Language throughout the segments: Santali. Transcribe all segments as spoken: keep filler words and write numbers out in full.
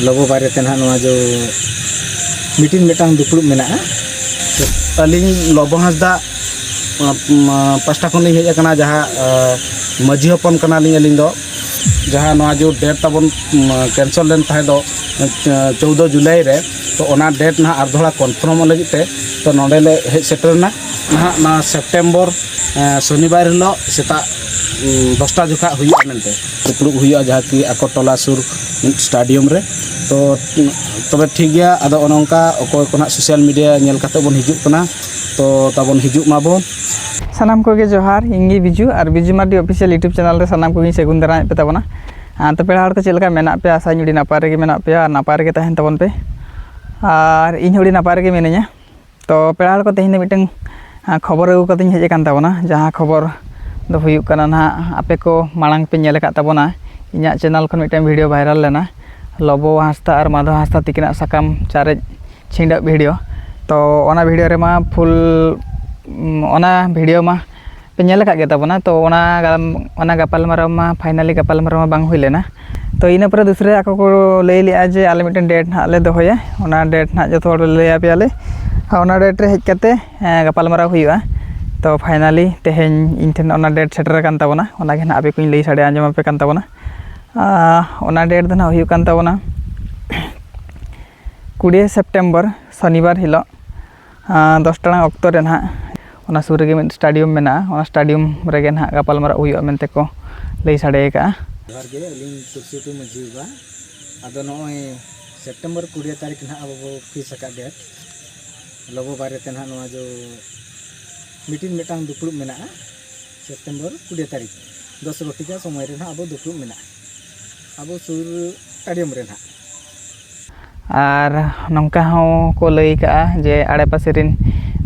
ᱞᱚᱵᱚ ᱵᱟᱨᱮᱛᱮ ᱱᱟᱦᱟᱜ ᱱᱚᱣᱟ ᱡᱚ ᱢᱤᱴᱤᱝ ᱢᱤᱫᱴᱟᱝ ᱫᱩᱯᱲᱩᱵ ᱢᱮᱱᱟᱜᱼᱟ᱾ ᱟᱹᱞᱤᱧ ᱞᱚᱵᱚ ᱦᱟᱸᱥᱫᱟ, ᱟᱸ, ᱯᱟᱥᱴᱟ ᱠᱷᱚᱱ ᱞᱤᱧ ᱦᱮᱡ ᱟᱠᱟᱱᱟ, ᱡᱟᱦᱟᱸ, ᱟᱸ, ᱢᱟᱹᱡᱷᱤ ᱦᱚᱯᱚᱱ ᱠᱟᱱᱟᱞᱤᱧ ᱟᱹᱞᱤᱧ ᱫᱚ᱾ ᱡᱟᱦᱟᱸ ᱱᱚᱣᱟ ᱡᱚ ᱰᱮᱴ ᱛᱟᱵᱚᱱ, ᱩᱸ, ᱠᱮᱱᱥᱮᱞ ᱞᱮᱱ ᱛᱟᱦᱮᱸ ᱫᱚ, ᱟᱸ, ᱪᱳᱣᱫᱚ ᱡᱩᱞᱟᱭ ᱨᱮ, ᱛᱚ ᱚᱱᱟ ᱰᱮᱴ ᱱᱟᱦᱟᱜ ᱟᱨ ᱫᱚᱦᱲᱟ ᱠᱚᱱᱯᱷᱟᱨᱢᱚᱜ ᱞᱟᱹᱜᱤᱫ ᱛᱮ, ᱛᱚ ᱱᱚᱰᱮ ᱞᱮ ᱦᱮᱡ ᱥᱮᱴᱮᱨ ᱮᱱᱟ᱾ ᱱᱟᱦᱟᱜ ᱱᱚᱣᱟ ᱥᱮᱯᱴᱮᱢᱵᱚᱨ, ᱟᱸ, ᱥᱚᱱᱤᱵᱟᱨ ᱦᱤᱞᱳᱜ ᱥᱮᱛᱟᱜ, ᱩᱸ, ᱫᱚᱥᱴᱟ ᱡᱚᱠᱷᱟᱜ ᱦᱩᱭᱩᱜᱼᱟ ᱢᱮᱱᱛᱮ ᱫᱩᱯᱲᱩᱵ ᱦᱩᱭᱩᱜᱼᱟ, ᱡᱟᱦᱟᱸ ᱠᱤ ᱟᱠᱚᱨᱴᱚᱞᱟ ᱥᱩᱨ ᱢᱤᱫ ᱥᱴᱮᱰᱤᱭᱟᱢ ᱨᱮ᱾ ᱛᱚ, ᱛᱚᱵᱮ ᱴᱷᱤᱠ ᱜᱮᱭᱟ, ᱟᱫᱚ ᱚᱱᱮ ᱚᱱᱠᱟ ᱚᱠᱚᱭ ᱠᱚ ᱱᱟᱦᱟᱜ ᱥᱳᱥᱟᱞ ᱢᱤᱰᱤᱭᱟ ᱧᱮᱞ ᱠᱟᱛᱮ ᱵᱚᱱ ᱦᱤᱡᱩᱜ ᱠᱟᱱᱟ, ᱛᱚ ᱛᱟᱵᱚᱱ ᱦᱤᱡᱩᱜ ᱢᱟᱵᱚᱱ᱾ ᱥᱟᱱᱟᱢ ᱠᱚᱜᱮ ᱡᱚᱦᱟᱨ, ᱤᱧ ᱜᱮ ᱵᱤᱡᱩ, ᱟᱨ ᱵᱤᱡᱩ ᱢᱟᱨᱰᱤ ᱚᱯᱷᱤᱥᱤᱭᱟᱞ YouTube ᱪᱮᱱᱮᱞ ᱨᱮ ᱥᱟᱱᱟᱢ ᱠᱚᱜᱮᱧ ᱥᱟᱹᱜᱩᱱ ᱫᱟᱨᱟᱢᱮᱫ ᱯᱮ ᱛᱟᱵᱚᱱᱟ᱾ ᱟᱨ ᱛᱚ ᱯᱮᱲᱟ ᱦᱚᱲ ᱠᱚ ᱪᱮᱫ ᱞᱮᱠᱟ ᱢᱮᱱᱟᱜ ᱯᱮᱭᱟ? ᱟᱥᱟᱧ ᱟᱹᱰᱤ ᱱᱟᱯᱟᱭ ᱨᱮᱜᱮ ᱢᱮᱱᱟᱜ ᱯᱮᱭᱟ ᱟᱨ ᱱᱟᱯᱟᱭ ᱨᱮᱜᱮ ᱛᱟᱦᱮᱱ ᱛᱟᱵᱚᱱ ᱯᱮ᱾ ᱟᱨ ᱤᱧ ᱦᱚᱸ ᱟᱹᱰᱤ ᱱᱟᱯᱟᱭ ᱨᱮᱜᱮ ᱢᱤᱱᱟᱹᱧᱟ᱾ ᱛᱚ ᱯᱮᱲᱟ ᱦᱚᱲ ᱠᱚ, ᱛᱮᱦᱮᱧ ᱫᱚ ᱢᱤᱫᱴᱟᱝ, ᱟᱸ, ᱠᱷᱚᱵᱚᱨ ᱟᱹᱜᱩ ᱠᱟᱛᱮᱧ ᱦᱮᱡ ᱟᱠᱟᱱ ᱛᱟᱵᱚᱱᱟ, ᱡᱟᱦᱟᱸ ᱠᱷᱚᱵᱚᱨ ᱫᱚ ᱦᱩᱭᱩᱜ ᱠᱟᱱᱟ ᱱᱟᱦᱟᱜ, ᱟᱯᱮ ᱠᱚ ᱢᱟᱲᱟᱝ ᱯᱮ ᱧᱮᱞ ᱟᱠᱟᱫ ᱛᱟᱵᱚᱱᱟ, ᱤᱧᱟᱹᱜ ᱪᱮᱱᱮᱞ ᱠᱷᱚᱱ ᱢᱤᱫᱴᱟᱝ ᱵᱷᱤᱰᱤᱭᱳ ᱵᱷᱟᱭᱨᱟᱞ ᱞᱮᱱᱟ, ᱞᱚᱵᱚ ᱦᱟᱸᱥᱫᱟ ᱟᱨ ᱢᱟᱫᱷᱚ ᱦᱟᱸᱥᱫᱟ ᱛᱤᱠᱤᱱᱟᱜ ᱥᱟᱠᱟᱢ ᱪᱟᱨᱮᱡ ᱪᱷᱤᱸᱰᱟᱹᱜ ᱵᱷᱤᱰᱤᱭᱳ᱾ ᱛᱚ ᱚᱱᱟ ᱵᱷᱤᱰᱤᱭᱳ ᱨᱮᱢᱟ ᱯᱷᱩᱞ, ᱩᱢ, ᱚᱱᱟ ᱵᱷᱤᱰᱤᱭᱳ ᱢᱟ ᱯᱮ ᱧᱮᱞ ᱟᱠᱟᱫ ᱜᱮ ᱛᱟᱵᱚᱱᱟ᱾ ᱛᱚ ᱚᱱᱟ ᱜᱟᱞ-, ᱚᱱᱟ ᱜᱟᱯᱟᱞᱢᱟᱨᱟᱣ ᱢᱟ, ᱯᱷᱟᱭᱱᱟᱞᱤ ᱜᱟᱯᱟᱞᱢᱟᱨᱟᱣ ᱢᱟ ᱵᱟᱝ ᱦᱩᱭ ᱞᱮᱱᱟ᱾ ᱛᱚ ᱤᱱᱟᱹ ᱯᱚᱨᱮ ᱫᱩᱥᱨᱟᱹ ᱟᱠᱚ ᱠᱚ ᱞᱟᱹᱭ ᱞᱮᱜᱼᱟ ᱡᱮ ᱟᱞᱮ ᱢᱤᱫᱴᱮᱱ ᱰᱮᱴ ᱱᱟᱦᱟᱜ ᱞᱮ ᱫᱚᱦᱚᱭᱟ, ᱚᱱᱟ ᱰᱮᱴ ᱱᱟᱦᱟᱜ ᱡᱚᱛᱚ ᱦᱚᱲ ᱞᱮ ᱞᱟᱹᱭ ᱟᱯᱮᱭᱟᱞᱮ᱾ ᱟᱨ ᱚᱱᱟ ᱰᱮᱴ ᱨᱮ ᱦᱮᱡ ᱠᱟᱛᱮ, ᱮᱸ, ᱜᱟᱯᱟᱞᱢᱟᱨᱟᱣ ᱦᱩᱭᱩᱜᱼᱟ᱾ ᱛᱚ ᱯᱷᱟᱭᱱᱟᱞᱤ ᱛᱮᱦᱮᱧ ᱤᱧ ᱴᱷᱮᱱ ᱚᱱᱟ ᱰᱮᱴ ᱥᱮᱴᱮᱨ ᱟᱠᱟᱱ ᱛᱟᱵᱚᱱᱟ, ᱚᱱᱟᱜᱮ ᱱᱟᱦᱟᱜ ᱟᱯᱮ ᱠᱚᱧ ᱞᱟᱹᱭ ᱥᱟᱰᱮ ᱟᱸᱡᱚᱢ ᱟᱯᱮ ᱠᱟᱱ ᱛᱟᱵᱚᱱᱟ᱾ ᱟᱨ ᱚᱱᱟ ᱰᱮᱴ ᱫᱚ ᱱᱟᱦᱟᱜ ᱦᱩᱭᱩᱜ ᱠᱟᱱ ᱛᱟᱵᱚᱱᱟ ᱠᱩᱲᱤᱭᱮ ᱥᱮᱯᱴᱮᱢᱵᱚᱨ, ᱥᱚᱱᱤᱵᱟᱨ ᱦᱤᱞᱳᱜ, ᱟᱸ, ᱫᱚᱥ ᱴᱟᱲᱟᱝ ᱚᱠᱛᱚ ᱨᱮ ᱱᱟᱦᱟᱜ ᱚᱱᱟ ᱥᱩᱨ ᱨᱮᱜᱮ ᱢᱤᱫ ᱥᱴᱮᱰᱤᱭᱟᱢ ᱢᱮᱱᱟᱜᱼᱟ, ᱚᱱᱟ ᱥᱴᱮᱰᱤᱭᱟᱢ ᱨᱮᱜᱮ ᱱᱟᱦᱟᱜ ᱜᱟᱯᱟᱞᱢᱟᱨᱟᱣ ᱦᱩᱭᱩᱜᱼᱟ ᱢᱮᱱᱛᱮ ᱠᱚ ᱞᱟᱹᱭ ᱥᱟᱰᱮ ᱟᱠᱟᱫᱼᱟ᱾ ᱡᱚᱦᱟᱨ ᱜᱮ, ᱟᱹᱞᱤᱧ ᱛᱩᱞᱥᱤᱴᱩ ᱢᱟᱹᱡᱷᱤ ᱵᱟᱵᱟ᱾ ᱟᱫᱚ ᱱᱚᱜᱼᱚᱭ ᱥᱮᱯᱴᱮᱢᱵᱚᱨ ᱠᱩᱲᱤᱭᱟᱹ ᱛᱟᱹᱨᱤᱠᱷ ᱱᱟᱦᱟᱜ ᱟᱵᱚ ᱵᱚ ᱯᱷᱤᱠᱥ ᱟᱠᱟᱫ ᱰᱮᱴ, ᱞᱚᱵᱚ ᱵᱟᱨᱮ ᱛᱮ ᱱᱟᱦᱟᱜ ᱱᱚᱣᱟ ᱡᱚ ᱢᱤᱴᱤᱝ ᱢᱤᱫᱴᱟᱝ ᱫᱩᱯᱲᱩᱵ ᱢᱮᱱᱟᱜᱼᱟ᱾ ᱥᱮᱯᱴᱮᱢᱵᱚᱨ ᱠᱩᱲᱤᱭᱟᱹ ᱛᱟᱹᱨᱤᱠᱷ ᱫᱚᱥ ᱜᱷᱚᱴᱤᱠᱟ ᱥᱚᱢᱚᱭ ᱨᱮ ᱱᱟᱦᱟᱜ ᱟᱵᱚ ᱫᱩᱯᱲᱩᱵ ᱢᱮᱱᱟᱜᱼᱟ, ᱟᱵᱚ ᱥᱩᱨ ᱥᱴᱮᱰᱤᱭᱟᱢ ᱨᱮ ᱱᱟᱦᱟᱜ᱾ ᱟᱨ ᱱᱚᱝᱠᱟ ᱦᱚᱸ ᱠᱚ ᱞᱟᱹᱭ ᱠᱟᱜᱼᱟ ᱡᱮ ᱟᱲᱮᱯᱟᱥᱮ ᱨᱮᱱ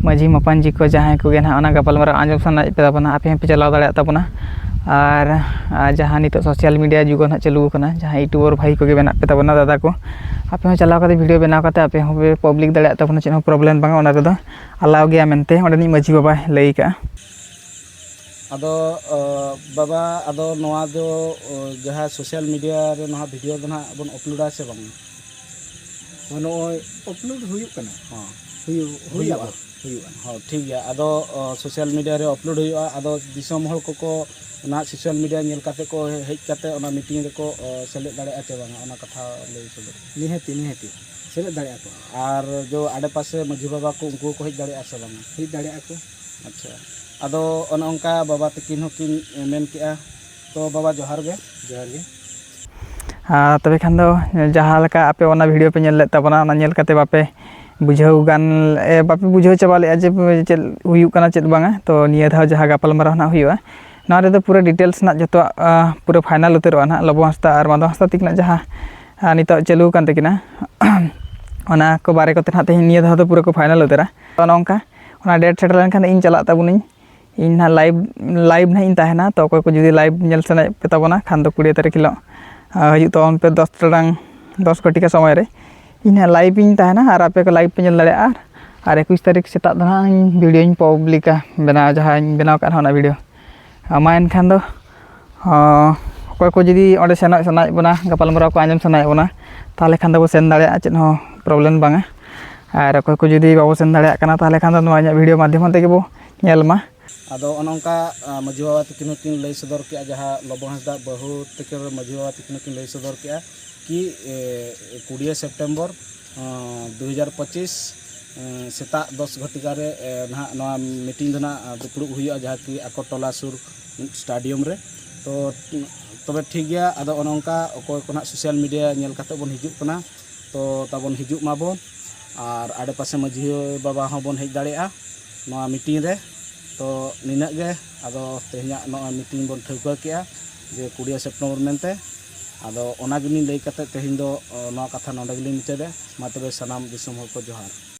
ᱢᱟᱹᱡᱷᱤ ᱢᱟᱯᱟᱧᱡᱤ ᱠᱚ ᱡᱟᱦᱟᱸᱭ ᱠᱚᱜᱮ ᱱᱟᱦᱟᱜ ᱚᱱᱟ ᱜᱟᱯᱟᱞᱢᱟᱨᱟᱣ ᱟᱸᱡᱚᱢ ᱥᱟᱱᱟᱭᱮᱫ ᱯᱮ ᱛᱟᱵᱚᱱᱟ, ᱟᱯᱮ ᱦᱚᱸᱯᱮ ᱪᱟᱞᱟᱣ ᱫᱟᱲᱮᱭᱟᱜ ᱛᱟᱵᱚᱱᱟ᱾ ᱟᱨ, ᱟᱨ ᱡᱟᱦᱟᱸ ᱱᱤᱛᱚᱜ ᱥᱳᱥᱟᱞ ᱢᱤᱰᱤᱭᱟ ᱡᱩᱜᱽ ᱱᱟᱦᱟᱜ ᱪᱟᱹᱞᱩ ᱟᱠᱟᱱᱟ, ᱡᱟᱦᱟᱸ ᱤᱭᱩᱴᱩᱵᱟᱨ ᱵᱷᱟᱹᱭ ᱠᱚᱜᱮ ᱢᱮᱱᱟᱜ ᱯᱮ ᱛᱟᱵᱚᱱᱟ, ᱫᱟᱫᱟ ᱠᱚ, ᱟᱯᱮ ᱦᱚᱸ ᱪᱟᱞᱟᱣ ᱠᱟᱛᱮ ᱵᱷᱤᱰᱤᱭᱳ ᱵᱮᱱᱟᱣ ᱠᱟᱛᱮ ᱟᱯᱮ ᱦᱚᱸᱯᱮ ᱯᱟᱵᱽᱞᱤᱠ ᱫᱟᱲᱮᱭᱟᱜ ᱛᱟᱵᱚᱱᱟ, ᱪᱮᱫ ᱦᱚᱸ ᱯᱨᱚᱵᱞᱮᱢ ᱵᱟᱝᱟ, ᱚᱱᱟ ᱨᱮᱫᱚ ᱟᱞᱟᱣ ᱜᱮᱭᱟ ᱢᱮᱱᱛᱮ ᱚᱸᱰᱮᱱᱤᱡ ᱢᱟᱹᱡᱷᱤ ᱵᱟᱵᱟᱭ ᱞᱟᱹᱭ ᱠᱟᱜᱼᱟ᱾ ᱟᱫᱚ ᱵᱟᱵᱟ, ᱟᱫᱚ ᱱᱚᱣᱟ ᱫᱚ ᱡᱟᱦᱟᱸ ᱥᱳᱥᱟᱞ ᱢᱤᱰᱤᱭᱟ ᱨᱮ ᱱᱚᱣᱟ ᱵᱷᱤᱰᱤᱭᱳ ᱫᱚ ᱱᱟᱦᱟᱜ ᱵᱚᱱ ᱟᱯᱞᱳᱰᱟ ᱥᱮ ᱵᱟᱝ? ᱱᱚᱜᱼᱚᱭ ᱟᱯᱞᱳᱰ ᱦᱩᱭᱩᱜ ᱠᱟᱱᱟ᱾ ᱦᱚᱸ᱾ ᱦᱩᱭᱩᱜ ᱦᱩᱭᱩᱜᱼᱟ᱾ ᱦᱩᱭᱩᱜᱼᱟ᱾ ᱦᱚᱸ, ᱴᱷᱤᱠ ᱜᱮᱭᱟ᱾ ᱟᱫᱚ ᱥᱳᱥᱟᱞ ᱢᱤᱰᱤᱭᱟ ᱨᱮ ᱟᱯᱞᱳᱰ ᱦᱩᱭᱩᱜᱼᱟ᱾ ᱟᱫᱚ ᱫᱤᱥᱚᱢ ᱦᱚᱲ ᱠᱚᱠᱚ ᱚᱱᱟ ᱥᱳᱥᱟᱞ ᱢᱤᱰᱤᱭᱟ ᱧᱮᱞ ᱠᱟᱛᱮ ᱠᱚ ᱦᱮᱡ ᱠᱟᱛᱮ ᱚᱱᱟ ᱢᱤᱴᱤᱝ ᱨᱮᱠᱚ ᱥᱮᱞᱮᱫ ᱫᱟᱲᱮᱭᱟᱜᱼᱟ ᱪᱮ ᱵᱟᱝᱟ, ᱚᱱᱟ ᱠᱟᱛᱷᱟ ᱞᱟᱹᱭ ᱥᱚᱫᱚᱨ᱾ ᱱᱤᱦᱟᱹᱛᱤ, ᱱᱤᱦᱟᱹᱛᱤ᱾ ᱥᱮᱞᱮᱫ ᱫᱟᱲᱮᱭᱟᱜᱼᱟ ᱠᱚ᱾ ᱟᱨ ᱡᱚ ᱟᱰᱮᱯᱟᱥᱮ ᱢᱟᱹᱡᱷᱤ ᱵᱟᱵᱟ ᱠᱚ, ᱩᱱᱠᱩ ᱦᱚᱸᱠᱚ ᱦᱮᱡ ᱫᱟᱲᱮᱭᱟᱜᱼᱟ ᱥᱮ ᱵᱟᱝᱟ? ᱦᱮᱡ ᱫᱟᱲᱮᱭᱟᱜᱼᱟ ᱠᱚ᱾ ᱟᱪᱪᱷᱟ, ᱟᱫᱚ ᱚᱱᱮ ᱚᱱᱠᱟ ᱵᱟᱵᱟ ᱛᱟᱹᱠᱤᱱ ᱦᱚᱸᱠᱤᱱ ᱢᱮᱱ ᱠᱮᱜᱼᱟ᱾ ᱛᱚ ᱵᱟᱵᱟ, ᱡᱚᱦᱟᱨ ᱜᱮ᱾ ᱡᱚᱦᱟᱨ ᱜᱮ᱾ ᱟᱨ ᱛᱚᱵᱮ ᱠᱷᱟᱱ ᱫᱚ, ᱡᱟᱦᱟᱸ ᱞᱮᱠᱟ ᱟᱯᱮ ᱚᱱᱟ ᱵᱷᱤᱰᱤᱭᱳ ᱯᱮ ᱧᱮᱞ ᱞᱮᱫ ᱛᱟᱵᱚᱱᱟ, ᱚᱱᱟ ᱧᱮᱞ ᱠᱟᱛᱮ ᱵᱟᱯᱮ ᱵᱩᱡᱷᱟᱹᱣ ᱜᱟᱱ, ᱮ, ᱵᱟᱯᱮ ᱵᱩᱡᱷᱟᱹᱣ ᱪᱟᱵᱟ ᱞᱮᱫᱼᱟ ᱡᱮ ᱪᱮᱫ ᱦᱩᱭᱩᱜ ᱠᱟᱱᱟ, ᱪᱮᱫ ᱵᱟᱝᱟ᱾ ᱛᱚ ᱱᱤᱭᱟᱹ ᱫᱷᱟᱣ ᱡᱟᱦᱟᱸ ᱜᱟᱯᱟᱞᱢᱟᱨᱟᱣ ᱱᱟᱦᱟᱜ ᱦᱩᱭᱩᱜᱼᱟ, ᱱᱚᱣᱟ ᱨᱮᱫᱚ ᱯᱩᱨᱟᱹ ᱰᱤᱴᱮᱞᱥ ᱨᱮᱱᱟᱜ ᱡᱚᱛᱚᱣᱟᱜ, ᱟ, ᱯᱩᱨᱟᱹ ᱯᱷᱟᱭᱱᱟᱞ ᱩᱛᱟᱹᱨᱚᱜᱼᱟ ᱱᱟᱦᱟᱜ᱾ ᱞᱚᱵᱚ ᱦᱟᱸᱥᱫᱟ ᱟᱨ ᱢᱟᱫᱷᱚ ᱦᱟᱸᱥᱫᱟ ᱛᱟᱹᱠᱤᱱᱟᱜ ᱡᱟᱦᱟᱸ, ᱟ, ᱱᱤᱛᱚᱜ ᱪᱟᱹᱞᱩ ᱟᱠᱟᱱ ᱛᱟᱹᱠᱤᱱᱟ, ᱚᱱᱟ ᱠᱚ ᱵᱟᱨᱮ ᱠᱚᱛᱮ ᱱᱟᱦᱟᱜ ᱛᱮᱦᱮᱧ ᱱᱤᱭᱟᱹ ᱫᱷᱟᱣ ᱫᱚ ᱯᱩᱨᱟᱹ ᱠᱚ ᱯᱷᱟᱭᱱᱟᱞ ᱩᱛᱟᱹᱨᱟ᱾ ᱛᱚ ᱱᱚᱝᱠᱟ, ᱚᱱᱟ ᱰᱮᱴ ᱥᱮᱴᱮᱨ ᱞᱮᱱᱠᱷᱟᱱ ᱤᱧ ᱪᱟᱞᱟᱜ ᱛᱟᱵᱚᱱᱟᱹᱧ᱾ ᱤᱧ ᱱᱟᱦᱟᱜ ᱞᱟᱭᱤᱵᱷ, ᱞᱟᱭᱤᱵᱷ ᱱᱟᱦᱟᱜ ᱤᱧ ᱛᱟᱦᱮᱱᱟ᱾ ᱛᱚ ᱚᱠᱚᱭ ᱠᱚ ᱡᱩᱫᱤ ᱞᱟᱭᱤᱵᱷ ᱧᱮᱞ ᱥᱟᱱᱟᱭᱮᱫ ᱯᱮ ᱛᱟᱵᱚᱱᱟ ᱠᱷᱟᱱ ᱫᱚ ᱠᱩᱲᱤ ᱛᱟᱹᱨᱤᱠᱷ ᱦᱤᱞᱳᱜ, ᱟ, ᱦᱤᱡᱩᱜ ᱛᱟᱵᱚᱱ ᱯᱮ ᱫᱚᱥ ᱴᱟᱲᱟᱝ, ᱫᱚᱥ ᱜᱷᱚᱴᱤᱠᱟ ᱥᱚᱢᱚᱭ ᱨᱮ᱾ ᱤᱧ ᱱᱟᱦᱟᱜ ᱞᱟᱭᱤᱵᱷ ᱤᱧ ᱛᱟᱦᱮᱱᱟ ᱟᱨ ᱟᱯᱮ ᱠᱚ ᱞᱟᱭᱤᱵᱷ ᱯᱮ ᱧᱮᱞ ᱫᱟᱲᱮᱭᱟᱜᱼᱟ᱾ ᱟᱨ, ᱟᱨ ᱮᱠᱩᱥ ᱛᱟᱹᱨᱤᱠᱷ ᱥᱮᱛᱟᱜ ᱫᱚ ᱱᱟᱦᱟᱜ ᱤᱧ ᱵᱷᱤᱰᱤᱭᱳᱧ ᱯᱟᱵᱽᱞᱤᱠᱟ, ᱵᱮᱱᱟᱣ, ᱡᱟᱦᱟᱸᱧ ᱵᱮᱱᱟᱣ ᱠᱟᱜ ᱱᱟᱦᱟᱜ ᱚᱱᱟ ᱵᱷᱤᱰᱤᱭᱳ᱾ ᱟ, ᱢᱟ ᱮᱱᱠᱷᱟᱱ ᱫᱚ, ᱚ, ᱚᱠᱚᱭ ᱠᱚ ᱡᱩᱫᱤ ᱚᱸᱰᱮ ᱥᱮᱱᱚᱜ ᱥᱟᱱᱟᱭᱮᱫ ᱵᱚᱱᱟ, ᱜᱟᱯᱟᱞᱢᱟᱨᱟᱣ ᱠᱚ ᱟᱸᱡᱚᱢ ᱥᱟᱱᱟᱭᱮᱫ ᱵᱚᱱᱟ, ᱛᱟᱦᱚᱞᱮ ᱠᱷᱟᱱ ᱫᱚᱵᱚ ᱥᱮᱱ ᱫᱟᱲᱮᱭᱟᱜᱼᱟ, ᱪᱮᱫ ᱦᱚᱸ ᱯᱨᱚᱵᱞᱮᱢ ᱵᱟᱝᱟ᱾ ᱟᱨ ᱚᱠᱚᱭ ᱠᱚ ᱡᱩᱫᱤ ᱵᱟᱵᱚ ᱥᱮᱱ ᱫᱟᱲᱮᱭᱟᱜ ᱠᱟᱱᱟ, ᱛᱟᱦᱚᱞᱮ ᱠᱷᱟᱱ ᱫᱚ ᱱᱚᱣᱟ ᱤᱧᱟᱹᱜ ᱵᱷᱤᱰᱤᱭᱳ ᱢᱟᱫᱽᱫᱷᱚᱢ ᱛᱮᱜᱮ ᱵᱚ ᱧᱮᱞ ᱢᱟ᱾ ᱟᱫᱚ ᱚᱱᱮ ᱚᱱᱠᱟ, ᱟ, ᱢᱟᱹᱡᱷᱤ ᱵᱟᱵᱟ ᱛᱟᱹᱠᱤᱱ ᱦᱚᱸᱠᱤᱱ ᱞᱟᱹᱭ ᱥᱚᱫᱚᱨ ᱠᱮᱜᱼᱟ, ᱡᱟᱦᱟᱸ ᱞᱚᱵᱚ ᱦᱟᱸᱥᱫᱟ ᱵᱟᱹᱦᱩ ᱛᱟᱹᱠᱤᱱ ᱨᱮᱱ ᱢᱟᱹᱡᱷᱤ ᱵᱟᱵᱟ ᱛᱟᱹᱠᱤᱱ ᱦᱚᱸᱠᱤᱱ ᱞᱟᱹᱭ ᱥᱚᱫᱚᱨ ᱠᱮᱜᱼᱟ ᱠᱤ, ᱮ, ᱠᱩᱲᱤᱭᱟᱹ ᱥᱮᱯᱴᱮᱢᱵᱚᱨ, ᱟ, ᱫᱩ ᱦᱟᱡᱟᱨ ᱯᱚᱸᱪᱤᱥ, ᱮ, ᱥᱮᱛᱟᱜ ᱫᱚᱥ ᱜᱷᱚᱴᱤᱠᱟ ᱨᱮ, ᱮ, ᱱᱟᱦᱟᱜ ᱱᱚᱣᱟ ᱢᱤᱴᱤᱝ ᱫᱚ ᱱᱟᱦᱟᱜ ᱫᱩᱯᱲᱩᱵ ᱦᱩᱭᱩᱜᱼᱟ, ᱡᱟᱦᱟᱸ ᱠᱤ ᱟᱠᱚᱨᱴᱚᱞᱟ ᱥᱩᱨ ᱥᱴᱟᱰᱤᱭᱟᱢ ᱨᱮ᱾ ᱛᱚ, ᱛᱚᱵᱮ ᱴᱷᱤᱠ ᱜᱮᱭᱟ᱾ ᱟᱫᱚ ᱚᱱᱮ ᱚᱱᱠᱟ ᱚᱠᱚᱭ ᱠᱚ ᱱᱟᱦᱟᱜ ᱥᱳᱥᱟᱞ ᱢᱤᱰᱤᱭᱟ ᱧᱮᱞ ᱠᱟᱛᱮ ᱵᱚᱱ ᱦᱤᱡᱩᱜ ᱠᱟᱱᱟ, ᱛᱚ ᱛᱟᱵᱚᱱ ᱦᱤᱡᱩᱜ ᱢᱟᱵᱚᱱ᱾ ᱟᱨ ᱟᱰᱮᱯᱟᱥᱮ ᱢᱟᱹᱡᱷᱤ ᱵᱟᱵᱟ ᱦᱚᱸᱵᱚᱱ ᱦᱮᱡ ᱫᱟᱲᱮᱭᱟᱜᱼᱟ ᱱᱚᱣᱟ ᱢᱤᱴᱤᱝ ᱨᱮ᱾ ᱛᱚ ᱱᱤᱱᱟᱹᱜ ᱜᱮ, ᱟᱫᱚ ᱛᱮᱦᱮᱧᱟᱜ ᱱᱚᱜᱼᱚᱭ ᱢᱤᱴᱤᱝ ᱵᱚᱱ ᱴᱷᱟᱹᱣᱠᱟᱹ ᱠᱮᱜᱼᱟ ᱡᱮ ᱠᱩᱲᱤᱭᱟᱹ ᱥᱮᱯᱴᱮᱢᱵᱚᱨ ᱢᱮᱱᱛᱮ᱾ ᱟᱫᱚ ᱚᱱᱟ ᱜᱮᱞᱤᱧ ᱞᱟᱹᱭ ᱠᱟᱛᱮ ᱛᱮᱦᱮᱧ ᱫᱚ, ᱚ, ᱱᱚᱣᱟ ᱠᱟᱛᱷᱟ ᱱᱚᱰᱮ ᱜᱮᱞᱤᱧ ᱢᱩᱪᱟᱹᱫᱮᱜᱼᱟ᱾ ᱢᱟ ᱛᱚᱵᱮ ᱥᱟᱱᱟᱢ ᱫᱤᱥᱚᱢ ᱦᱚᱲ ᱠᱚ ᱡᱚᱦᱟᱨ᱾